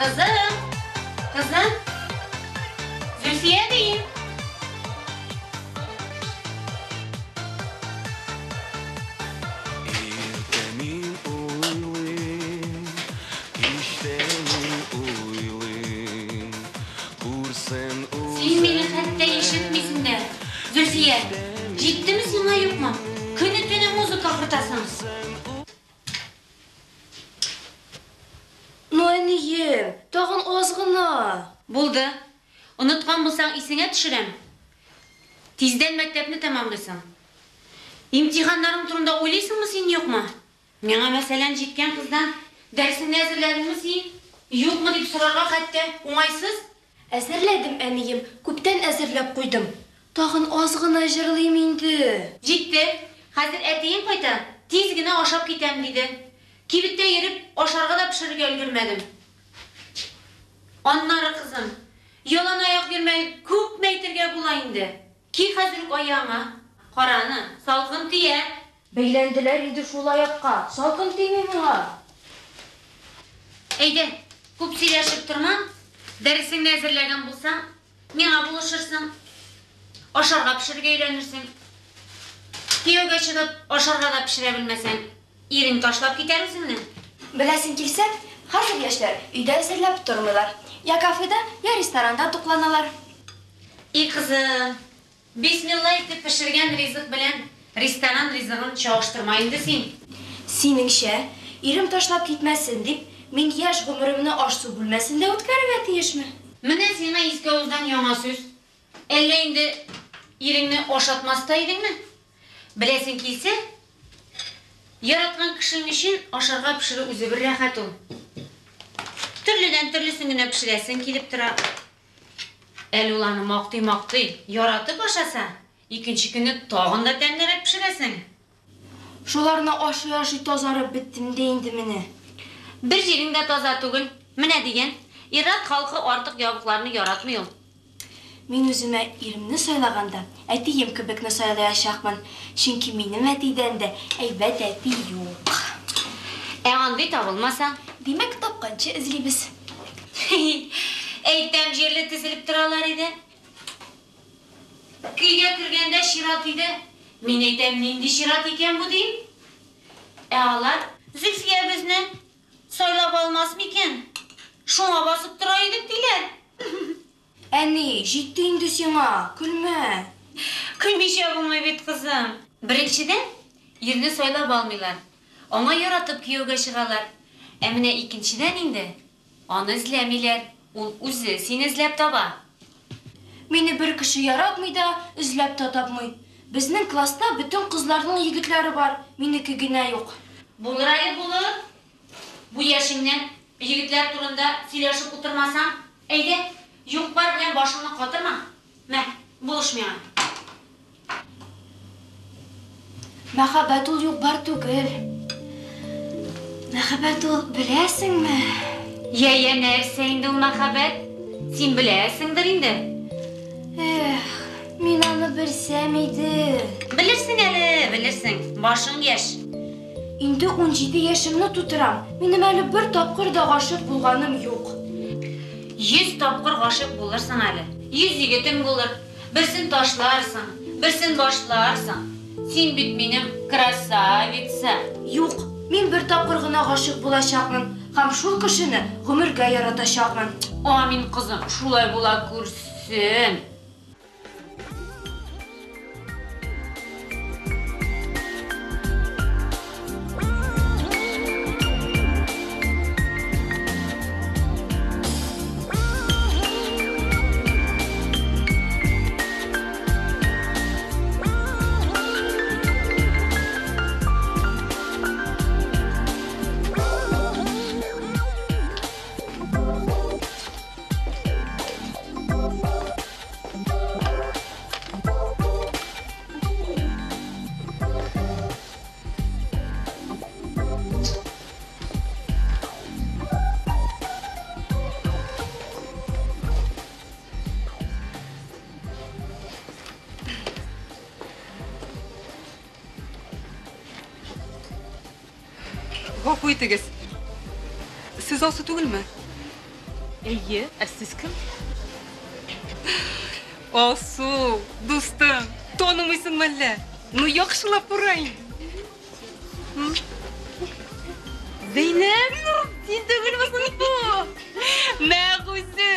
Кызым! Кызым! Зөлфия дим! Иртә мин уйлыйм, кичтә мин уйлыйм, күрсен Син мине хәтта ишетмисең дә. Зөлфия, җиттеме сиңа, юкмы? Көне-төне музыка акыртасың. Ну, әнием, тагын аз гына. Булды. Оныткан булсаң, исеңә төшерәм. Тиздән мәктәпне тәмамлыйсың. Имтиханнарың турында уйлыйсыңмы син, юкмы? Миңа, мәсәлән, җиткән кыздан дәресеңне әзерләдеңме син, юкмы дип сорарга хәтта уңайсыз. Әзерләдем, әнием, күптән әзерләп куйдым. Тагын аз гына җырлыйм инде. Җитте. Хәзер әтиең кайта, тиз генә ашап китәм, диде. Кибеттә йөреп, ашарга да пешерергә өлгермәдем. Аннары, кызым, яланаяк йөрмә дип күпме әйтергә була инде. Ки хәзер үк аягыңа. Кара аны, салкын тия. Бәйләнделәр инде шул аякка, салкын тими миңа. Әйдә, күп сөйләшеп торма, дәресеңне әзерләгән булсаң, миңа булышырсың, ашарга пешерергә өйрәнерсең. Кияүгә чыгып, ашарга да пешерә белмәсәң, ирең ташлап китәр үзеңне. Беләсең килсә, хәзер яшьләр өйдә әзерләп тормыйлар. Я кафеда, я ресторанда тукланалар. И кызым, бисмилла итеп пешергән ризык белән ресторан ризыгын чагыштырма инде син. Синеңчә, ирем ташлап китмәсен дип, мин яшь гомеремне аш-су бүлмәсендә үткәрергә тиешме? Менә сиңа иске авыздан яңа сүз. Әллә инде иреңне ашатмас та идеңме? Беләсең килсә, яраткан кешең өчен ашарга пешерү үзе бер рәхәт ул. Төрледән төрлесен генә пешерәсең килеп тора. Әле ул аны мактый-мактый, яратып ашаса, икенче көнне тагын да тәмлерәк пешерәсең. Шуларны ашый-ашый тазарып беттем дә инде менә. Бер җирең дә таза түгел. Менә дигән. Ир-ат халкы артык ябыкларны яратмый ул. Мин үземә иремне сайлаганда, әтием кебекне сайлаячакмын. Чөнки минем әтидән дә әйбәт әти юк. Ә андый табылмаса? Димәк, тапканчы эзлибез. Әйтәм җирле тезелеп торалар иде. Көйгә кергәндә чират иде. Мин әйтәм, нинди чират икән бу, дим. Ә алар Зөлфия безне сайлап алмас микән? Шуңа басып тора идек, диләр. Әни, җитте инде сиңа, көлмә. Көлмичә булмый бит, кызым. Беренчедән, ирне сайлап алмыйлар. Аңа яратып кияүгә чыгалар. Ә менә икенчедән инде, аны эзләмиләр, ул үзе сине эзләп таба. Мине бер кеше яратмый да, эзләп тә тапмый. Безнең класста бөтен кызларның егетләре бар, минеке генә юк. Булыр әле, булыр. Бу яшеңнән егетләр турында сөйләшеп утырмасаң, әйдә, юк-бар белән башыңны катырма. Мә, булыш миңа. Мәхәббәт ул юк-бар түгел. Мәхәббәт ул, беләсеңме? Йә, йә, нәрсә инде ул мәхәббәт? Син беләсеңдер инде. Эх, мин аны белсәм иде. Белерсең әле, белерсең. Башың яшь. Инде 17 яшемне тутырам. Минем әле бер тапкыр да гашыйк булганым юк. 100 тапкыр гашыйк булырсың әле. 100 егетең булыр. Берсен ташларсың, берсен башларсың. Син бит минем красавица. Юк, мин бер тапкыр гына гашыйк булачакмын һәм шул кешене гомергә яратачакмын. Амин, кызым, шулай була күрсен. Гафу итегез. Сез Алсу түгелме? Әйе, ә сез кем? Алсу, дустым, танымыйсың мәллә? Ну, яхшылап кара инде. Зәйнәп, син түгелме соң бу? Нәкъ үзе.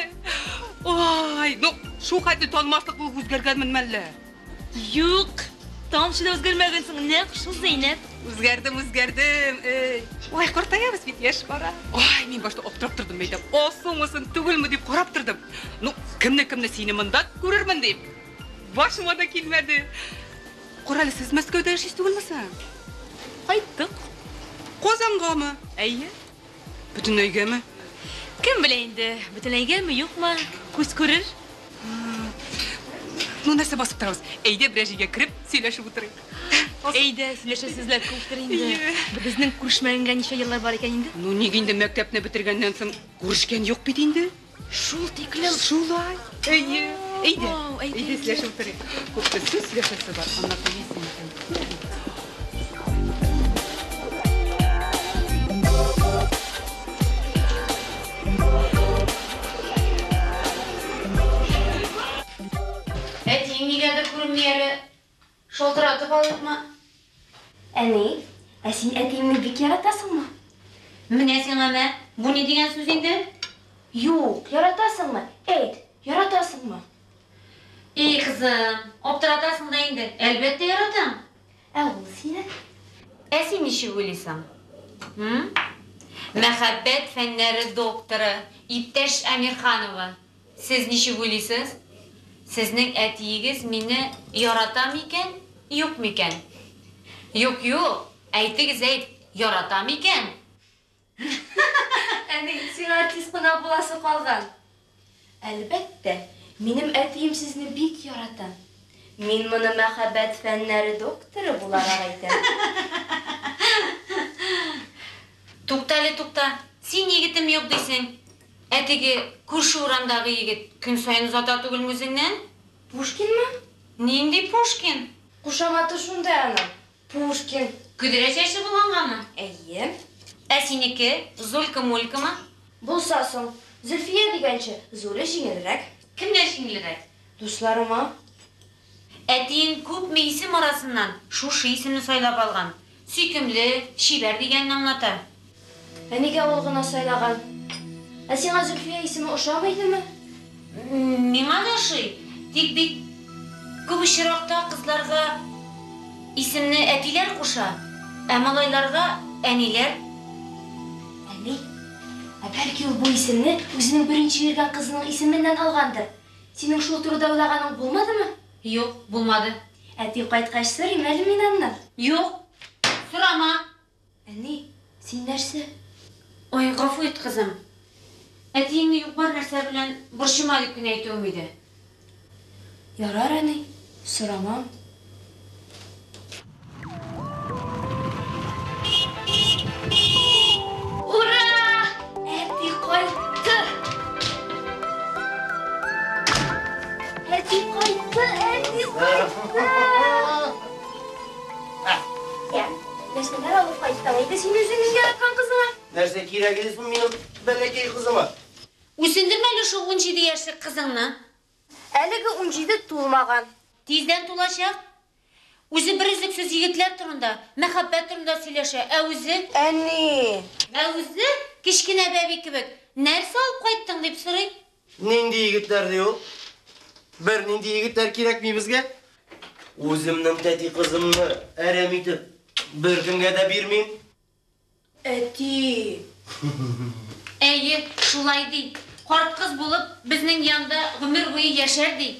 Ой, ну, шул хәтле танымаслык булып үзгәргәнмен мәллә? Юк, тамчы да үзгәрмәгәнсең, нәкъ шул Зәйнәп. Үзгәрдем, үзгәрдем. Эй. Ой, картаябыз бит, яшь бара. Ой, мин башта аптырап тордым, әйтәм. Алсумысың, түгелме дип карап тордым. Ну, кемне-кемне сине монда күрермен дип. Башыма да килмәде. Кара әле, сез Мәскәүдә яшисез түгелме соң? Кайттык. Казангамы? Әйе. Бөтенләйгәме? Кем белә инде, бөтенләйгәме, юкмы, күз күрер. Ну, нәрсә басып торабыз? Әйдә, берәр җиргә кереп, сөйләшеп утырыйк. Әйдә, сөйләшәсезләр күптер инде. Әйе. Безнең күрешмәгәнгә ничә еллар бар икән инде? Ну, ник инде мәктәпне бетергәннән соң күрешкән юк бит инде. Шул тиклем. Шулай. Әйе. Әйдә. Вау, әйдә. Әйдә сөйләшеп утырыйк. Күпме сүз сөйләшәсе бар. Аннан соң мин сине әйтәм. Әтиең нигәдер күренми әле. Шалтыратып алыйкмы? Әни, ә син әтиеңне бик яратасыңмы? Менә сиңа мә. Бу ни дигән сүз инде? Юк, яратасыңмы? Әйт, яратасыңмы? Эй, кызым, аптыратасың да инде. Әлбәттә яратам. Ә ул сине? Ә син ничек уйлыйсың? М? Мәхәббәт фәннәре докторы, иптәш Әмирханова. Сез ничек уйлыйсыз? Сезнең әтиегез мине ярата микән, юк микән? Юк, юк, әйтегез әйт, ярата микән? Әни, сиңа артист кына буласы калган. Әлбәттә, минем әтием сезне бик ярата. Мин моны мәхәббәт фәннәре докторы буларак әйтәм. Тукта әле, тукта. Син егетем юк дисең. Ә теге күрше урамдагы егет көн саен озата түгелме үзеңнән? Пушкинмы? Нинди Пушкин? Кушаматы шундай аның. Пушкин. Көдрә чәчле булгангамы? Әйе. Ә синеке Зулька-мулькамы? Булса соң, Зөлфия дигәнче, Зуля җиңелрәк. Кемгә җиңелрәк? Дусларыма. Әтиең күпме исем арасыннан шушы исемне сайлап алган. Сөйкемле, чибәр дигәнне аңлата. Ә нигә ул гына сайлаган? Ә сиңа Зөлфия исеме ошамый идеме? Миңа да ошый. Тик бит күп очракта кызларга исемне әтиләр куша, ә малайларга әниләр. Әни, ә бәлки ул бу исемне үзенең беренче йөргән кызының исеменнән алгандыр? Синең шул турыда уйлаганың булмадымы? Юк, булмады. Әти кайткач сорыйм әле мин аннан. Юк, сорама. Әни, син нәрсә? Ой, гафу ит, кызым. Әтиеңне юк-бар нәрсә белән борчыма дип кенә әйтүем иде. Ярар, әни, сорамам. Ура! Әти кайтты! Әти кайтты! Әти кайтты! Я, нәрсәләр алып кайттың инде син үзеңнең яраткан кызыңа? Нәрсә кирәк иде соң минем бәләкәй кызыма? Үсендермә әле шул 17 яшьлек кызыңны. Әлеге 17 тулмаган. Тиздән тулачак. Үзе бер өзлексез егетләр турында, мәхәббәт турында сөйләшә. Ә үзе, Әни! ә үзе кечкенә бәби кебек, нәрсә алып кайттың дип сорый. Нинди егетләр ди ул? Бер нинди егетләр кирәкми безгә? Үземнең тәти кызымны әрәм итеп беркемгә дә бирмим. Әти! Әйе, шулай ди. Карт кыз булып, безнең янда гомер буе яшәр ди.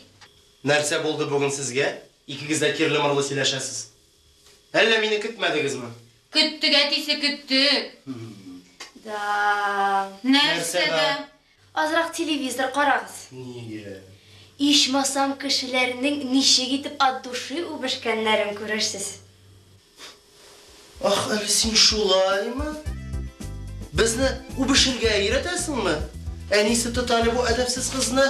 Нәрсә булды бүген сезгә? Икегез дә кирле-мырлы сөйләшәсез. Әллә мине көтмәдегезме? Көттек, әтисе, көттек. Да. Нәрсә дә? Азрак телевизор карагыз. Нигә? Ичмасам кешеләрнең ничек итеп от души үбешкәннәрен күрерсез. Ах, әле син шулаймы? Безне үбешергә өйрәтәсеңме? Әнисе тота әле бу әдәпсез кызны.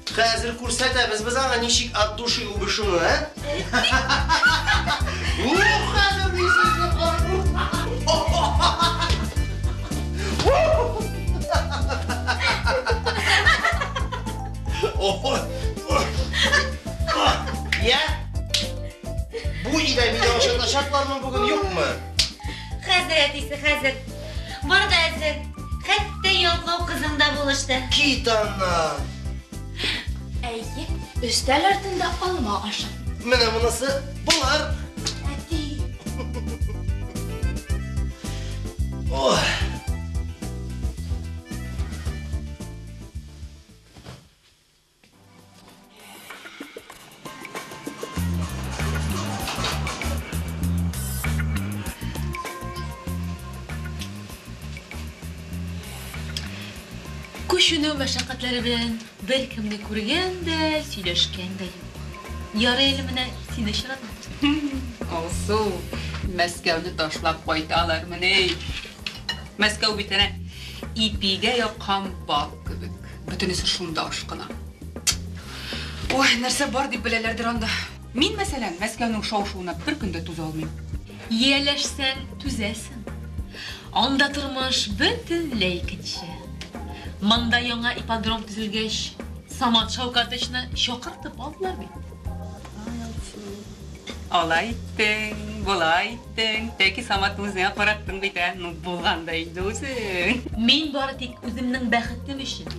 Хәзер күрсәтәбез без аңа ничек от души үбешүне, ә? Ух, хәзер мин сезне карыйм. Я? Бу өйдә мине ашатачаклармы бүген, юкмы? Хәзер, әтисе, хәзер. Бар да әзер. Хәтта ялкау кызың да булышты. Кит аннан. Әйе, өстәл артында алма ашы. Менә монысы булыр. Әти. Ой. Күченү мәшәкатьләре белән беркемне күргән дә, сөйләшкән дә юк. Ярый әле менә сине очраттым. Алсу, Мәскәүне ташлап кайталармыни? Мәскәү бит әнә ипигә яккан бал кебек. Бөтенесе шунда ашкына. Ой, нәрсә бар дип беләләрдер анда. Мин, мәсәлән, Мәскәүнең шау-шуына бер көн дә түзә алмыйм. Ияләшсәң, түзәсең. Анда тормыш бөтенләй икенче. Монда яңа ипподром төзелгәч, Самат Шаукатычны чакыртып алдылар бит. Алай иттең, болай иттең. Тәки Саматны үзеңә караттың бит, ә? Ну, булган да инде үзең. Мин бары тик үземнең бәхетем өчен,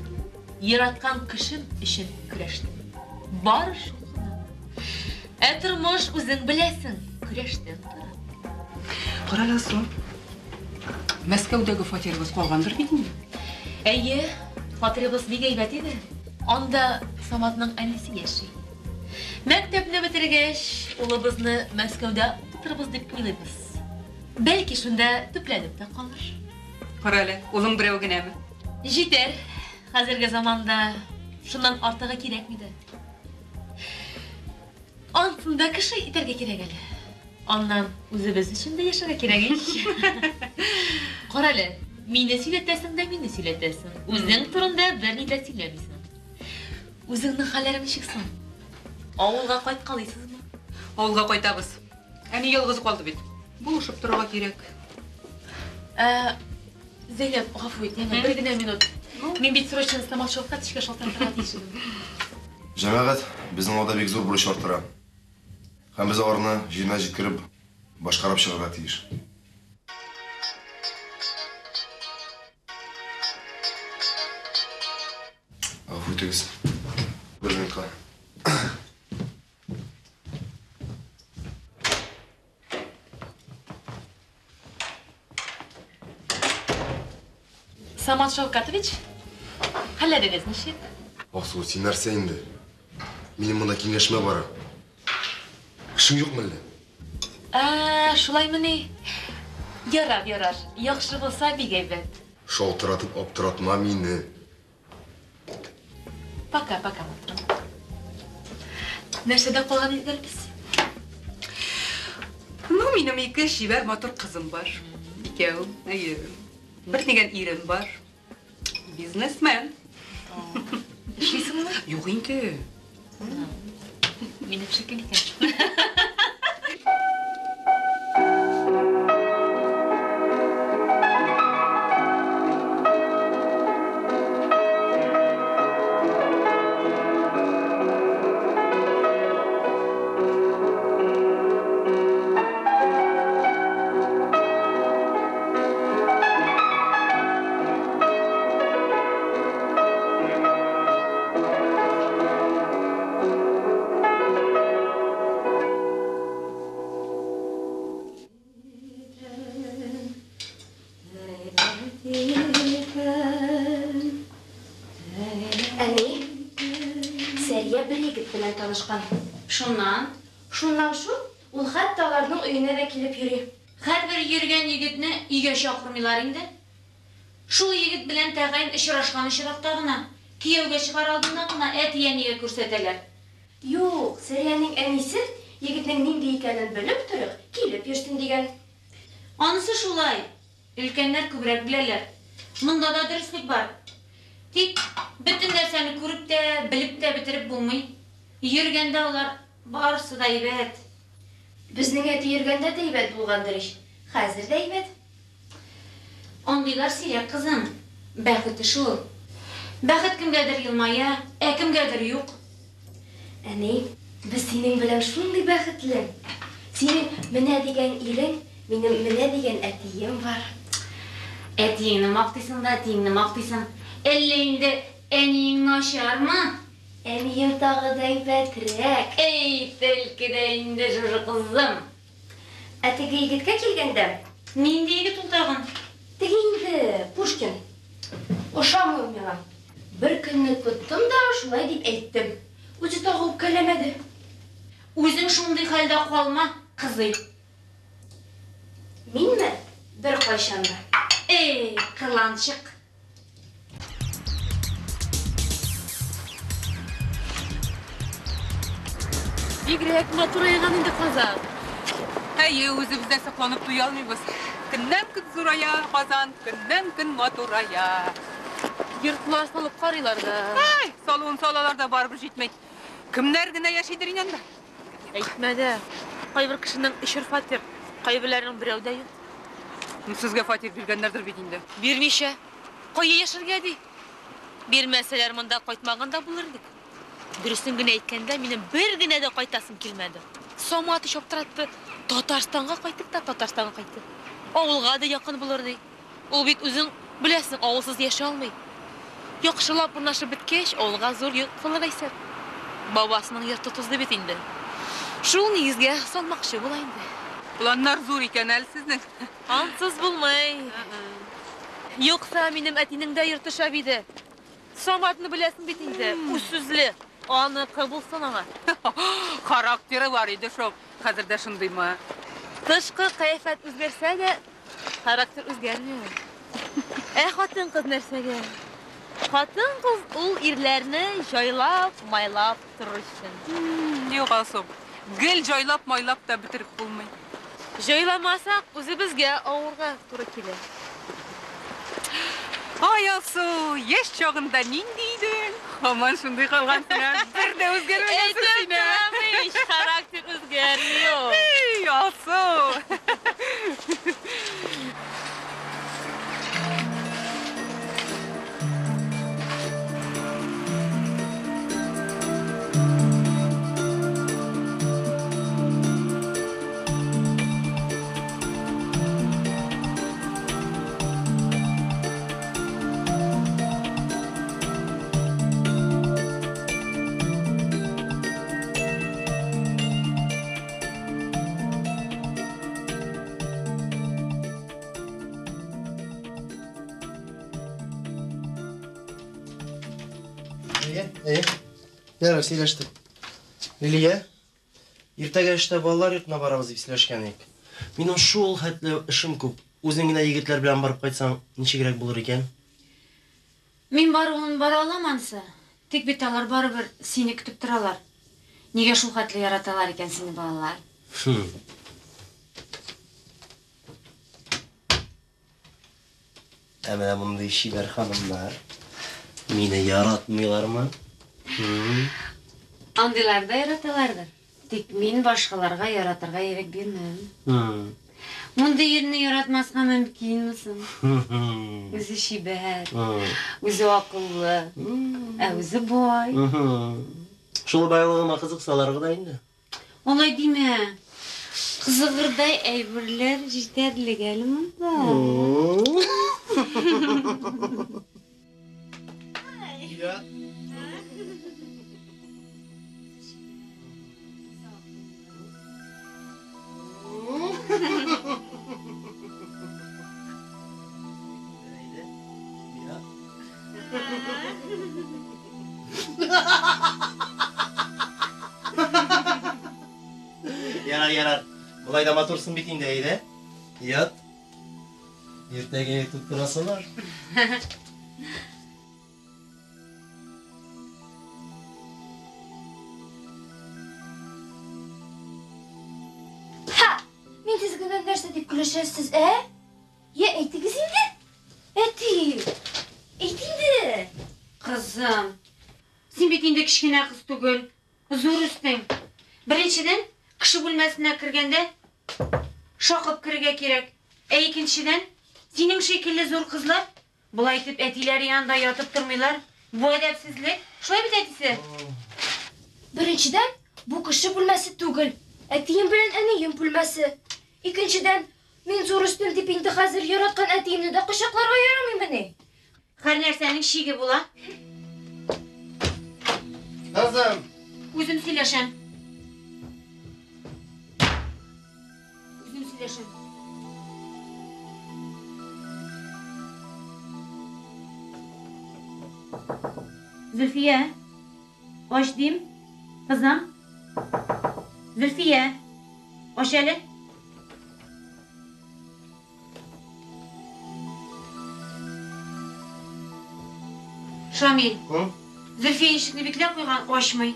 яраткан кешем өчен көрәштем. Бары шул гына. Ә тормыш, үзең беләсең, көрәштән тора. Карале, Алсу. Мәскәүдәге фатирыбыз калгандыр бит инде? Әйе, фатирыбыз бик әйбәт иде. Анда Саматның әнисе яши. Мәктәпне бетергәч, улыбызны Мәскәүдә укытырбыз дип уйлыйбыз. Бәлки шунда төпләнеп тә калыр. Карале, улың берәү генәме? Җитәр. Хәзерге заманда шуннан артыгы кирәкми дә. Ансын да кеше итәргә кирәк әле. Аннан үзебез өчен дә яшәргә кирәк ич. Карале, мине сөйләтәсең дә мине сөйләтәсең. Үзең турында берни дә сөйләмисең. Үзеңнең хәлләрең ничек соң? Авылга кайткалыйсызмы? Авылга кайтабыз. Әни ялгызы калды бит. Булышып торырга кирәк. Ә, Зәйнәп, гафу ит, яме, бер генә минут. Мин бит срочно Самат Шәүкәтовичка шалтыратырга тиеш идем. Җәмәгать, безнең алда бик зур бурыч арттыра. Һәм без аларны җиренә җиткереп, башкарып чыгарга тиеш. Гафу итегез. Бер минутка. Самат Шәүкәтович, хәлләрегез ничек? Алсу, син нәрсә инде? Минем монда киңәшмә бара. Эшең юкмы әллә? Ә, шулаймыни? Ярар, ярар. Яхшы булса, бик әйбәт. Шалтыратып аптыратма мине. Пока, пока, матурым. Нәрсәдә калган идек әле без? Ну, минем ике чибәр матур кызым бар. Икәү, әйе. Бер дигән ирем бар. Бизнесмен. Эшлисеңме? Юк инде. Минем шикелле икән. Әни, Сәрия бер егет белән танышкан. Шуннан? Шуннан шул, ул хәтта аларның өенә дә килеп йөри. Һәрбер йөргән егетне өйгә чакырмыйлар инде. Шул егет белән тәгаен очрашкан очракта гына, кияүгә чыгар алдыннан гына әти-әнигә күрсәтәләр. Юк, Сәриянең әнисе егетнең нинди икәнен белеп торыйк, килеп йөрсен дигән. Анысы шулай. Өлкәннәр күбрәк беләләр. Монда да дөреслек бар. Тик бөтен нәрсәне күреп тә, белеп тә бетереп булмый. Йөргәндә алар барысы да әйбәт. Безнең әти йөргәндә дә әйбәт булгандыр ич. Хәзер дә әйбәт. Андыйлар сирәк, кызым. Бәхете шул. Бәхет кемгәдер елмая, ә кемгәдер юк. Әни, без синең белән шундый бәхетле. Синең менә дигән ирең, минем менә дигән әтием бар. Әтиеңне мактыйсың да әтиеңне мактыйсың. Әллә инде әниең начармы? Әнием тагы да әйбәтрәк. Әй, төлке дә инде шушы кызым. Ә теге егеткә килгәндә? Нинди егет ул тагын? Теге инде, Пушкин. Ошамый ул миңа. Бер көнне тоттым да шулай дип әйттем. Үзе тагы үпкәләмәде. Үзең шундый хәлдә калма, кызый. Минме? Беркайчан да. Эй, кыланчык. Бигрәк матурайган инде Казан. Әйе, үзебез дә сокланып туя алмыйбыз. Көннән-көн зурая Казан, көннән-көн матурая. Йортлар салып карыйлар да. Ай, салуын салалар да барыбер җитми. Кемнәр генә яшидер инде анда? Әйтмә дә. Кайбер кешенең өчәр фатир, кайберләренең берәү дә юк. Ну, сезгә фатир биргәннәрдер бит инде. Бирмичә. Кая яшәргә ди? Бирмәсәләр, монда кайтмаган да булыр идек. Дөресен генә әйткәндә, минем бер генә дә кайтасым килмәде. Самат ич аптыратты. Татарстанга кайттык та, Татарстанга кайттык. Авылга да якын булыр ди. Ул бит үзең беләсең, авылсыз яши алмый. Яхшылап урнашып беткәч, авылга зур йорт салырга исәп. Бабасының йорты тузды бит инде. Шул нигезгә салмакчы була инде. Планнар зур икән әле сезнең. Ансыз булмый. Юкса минем әтинең дә йорты шәп иде. Саматны беләсең бит инде, үз сүзле. Аныкы булсын аңа. Характеры бар иде шул. Хәзер дә шундыймы? Тышкы кыяфәт үзгәрсә дә, характер үзгәрми ул. Ә хатын-кыз нәрсәгә? Хатын-кыз ул ирләрне җайлап, майлап торыр өчен. Юк, Алсу, гел җайлап, майлап та бетереп булмый. Җайламасак, үзебезгә авырга туры килә. Ай, Алсу, яшь чагында нинди идең? Һаман шундый калгансың, ә? Бер дә үзгәрмәгәнсең син, ә? Әйтеп торам ич, характер үзгәрми ул. Эй, Алсу! Әйе, әйе. Ярар, сөйләштек. Лилия, иртәгә эштә балалар йортына барабыз дип сөйләшкән идек. Минем шул хәтле эшем күп. Үзең генә егетләр белән барып кайтсаң, ничегрәк булыр икән? Мин баруын бара алам ансы. Тик бит алар барыбер сине көтеп торалар. Нигә шул хәтле яраталар икән сине балалар? Хм. Ә менә мондый чибәр ханымнар мине яратмыйлармы? Андыйлар да яраталардыр. Тик мин башкаларга яратырга ирек бирмәм. Мондый ирне яратмаска мөмкинме соң? Үзе чибәр, үзе акыллы, ә үзе бай. Шул байлыгыма кызыксалар гына инде. Алай димә. Кызыгырдай әйберләр җитәрлек әле монда. Я. Ярар, ярар. Болай да матурсың бит инде, әйдә. Ят. Иртәгә иртүк торасылар. Ха! Мин сезгә нәрсә дип көлешәсез, ә? Я, әйтегез инде. Әти! Әйт инде! Кызым, син бит инде кечкенә кыз түгел, зур үстең. Беренчедән, кеше бүлмәсенә кергәндә шакып керергә кирәк. Ә икенчедән, синең шикелле зур кызлар болай итеп әтиләре янында ятып тормыйлар. Бу әдәпсезлек. Шулай бит, әтисе? Беренчедән, бу кеше бүлмәсе түгел. Әтием белән әнием бүлмәсе. Икенчедән, мин зур үстем дип инде хәзер яраткан әтиемне дә кочакларга ярамыймыни? Һәр нәрсәнең чиге була. Кызым! Үзем сөйләшәм. Үзем сөйләшәм. Зөлфия, ач дим, кызым. Зөлфия, ач әле. Шамил, Зөлфия ишекне бикләп куйган, ачмый.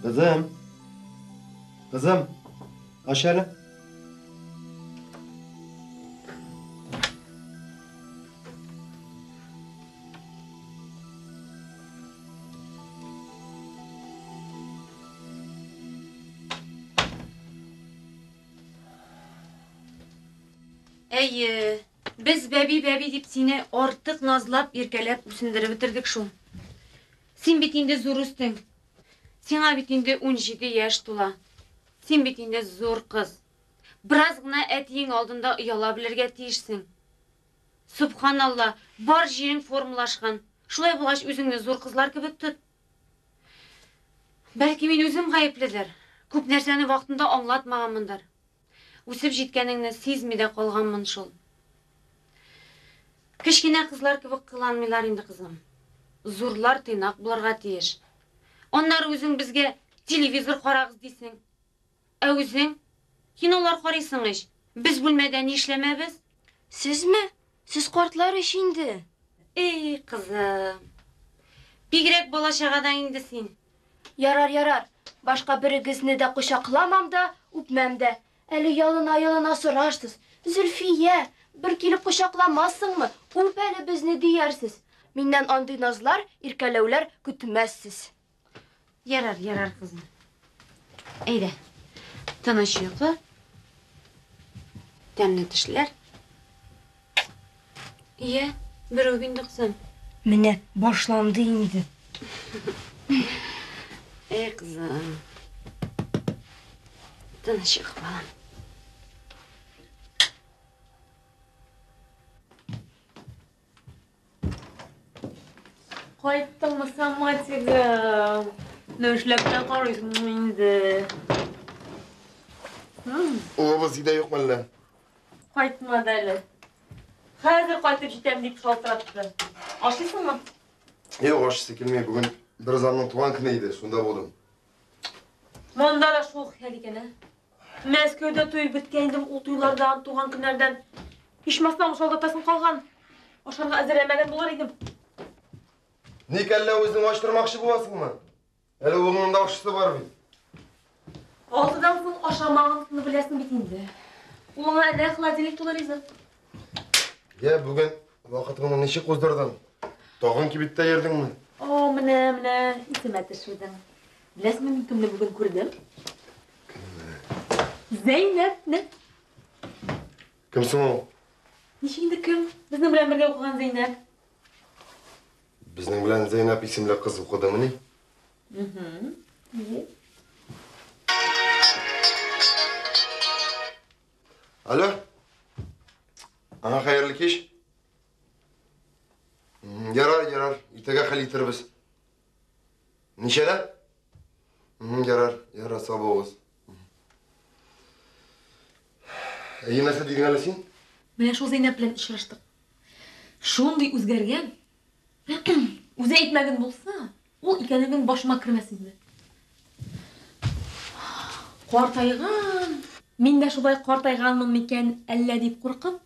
Кызым. Кызым, ач әле. Әйе, без бәби-бәби дип сине артык назлап, иркәләп үсендереп бетердек шул. Син бит инде зур үстең. Сиңа бит инде 17 яшь тула. Син бит инде зур кыз. Бераз гына әтиең алдында ояла белергә тиешсең. Субханалла, бар җирең формалашкан. Шулай булгач, үзеңне зур кызлар кебек тот. Бәлки мин үзем гаепледер. Күп нәрсәне вакытында аңлатмаганмындыр. Үсеп җиткәнеңне сизми дә калганмын шул. Кечкенә кызлар кебек кыланмыйлар инде, кызым. Зурлар тыйнак булырга тиеш. Аннары үзең безгә телевизор карагыз дисең. Ә үзең кинолар карыйсың ич. Без бүлмәдә нишләмәбез? Сезме? Сез картлар ич инде. Эй, кызым. Бигрәк бала-чагадан инде син. Ярар, ярар. Башка берегезне дә кочакламам да, үпмәм дә. Әле ялына-ялына сорарсыз. Зөлфия, бер килеп кочакламассыңмы? Үп әле безне диярсез. Миннән андый назлар, иркәләүләр көтмәссез. Ярар, ярар, кызым. Әйдә. Тыныч йокы. Тәмле төшләр. Ия, бер үк инде, кызым. Менә башланды инде. Эй, кызым. Тыныч йокы, балам. Кайттыңмы, Саматигым? Нишләп тә карыйсың инде? Улыбыз өйдә юкмы әллә? Кайтмады әле. Хәзер кайтып җитәм дип шалтыратты. Ашыйсыңмы? Юк, ашыйсы килми. Бүген бер замның туган көне иде, шунда булдым. Монда да шул хәл икән, ә? Мәскәүдә туй беткән идем, ул туйлардан, туган көннәрдән. Ичмасам шалтыратасың калган. Ашарга әзерләмәгән булыр идем. Ник әллә үзең ачтырмакчы буласыңмы? Әле улыңның да ашысы бар бит. Алтыдан соң ашамагансыңны беләсең бит инде. Улыңа әнә холодильник тулы ризык. Я, бүген вакытыңны ничек уздырдың? Тагын кибеттә йөрдеңме? О, менә, менә, исемә төшердең. Беләсеңме, мин кемне бүген күрдем? Кемне? Зәйнәпне. Кем соң ул? Ничек инде кем? Безнең белән бергә укыган Зәйнәп. Безнең белән Зәйнәп исемле кыз укыдымыни? Алло. Ага, хәерле кич. Ярар, ярар, иртәгә хәл итербез. Ничәдә? Ярар, ярар, сау булыгыз. Әйе, нәрсә дидең әле син? Менә шул Зәйнәп белән очраштык. Шундый үзгәргән. Үзе әйтмәгән булса, ул икәнлеген башыма кермәс инде. Картайган. Мин дә шулай картайганмын микән әллә дип куркып,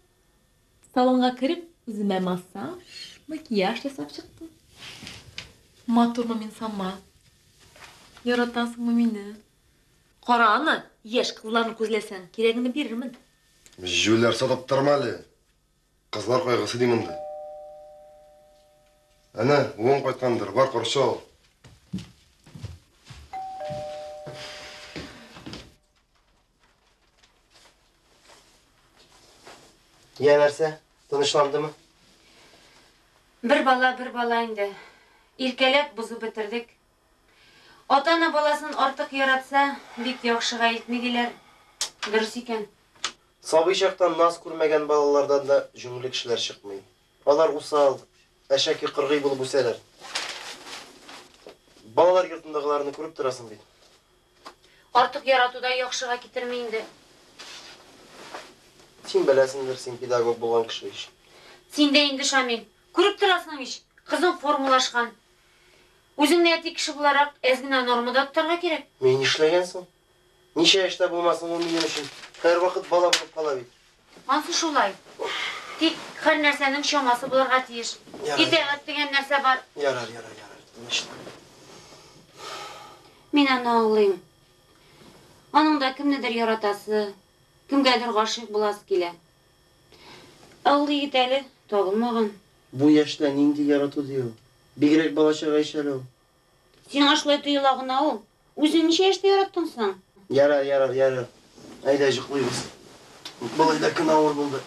салонга кереп, үземә массаж, макияж ясап чыктым. Матурмы мин сама? Яратасыңмы мине? Кара аны, яшь кызларны күзләсәң, кирәгеңне бирермен. Җүләр сатып торма әле. Кызлар кайгысы ди монда. Әнә, улың кайткандыр, бар каршы ал. Я нәрсә, тынычландымы? Бер бала, бер бала инде. Иркәләп бозып бетердек. Ата-ана баласын артык яратса, бик яхшыга илтми диләр. Дөрес икән. Сабый чактан наз күрмәгән балалардан да җүнле кешеләр чыкмый. Алар усал, әшәке, кыргый булып үсәләр. Балалар йортындагыларны күреп торасың бит. Артык ярату да яхшыга китерми инде. Син беләсеңдер, син педагог булган кеше ич. Син дә инде, Шамил, күреп торасың ич, кызың формалашкан. Үзеңне әти кеше буларак әз генә нормада тотарга кирәк. Мин нишләгән соң? Ничә яшьтә булмасын, ул минем өчен һәрвакыт бала булып кала бит. Ансы шулай. Тик һәр нәрсәнең чамасы булырга тиеш. Ярар. Итәгать дигән нәрсә бар. Ярар, ярар, ярар. Тынычлан. Мин аны аңлыйм. Аның да кемнедер яратасы, кемгәдер гашыйк буласы килә. Ә ул егет әле табылмаган. Бу яшьтә нинди ярату ди ул? Бигрәк балачага ич әле ул. Сиңа шулай тоела гына ул. Үзең ничә яшьтә яраттың соң? Ярар, ярар, ярар. Әйдә, йоклыйбыз. Болай да көн авыр булды.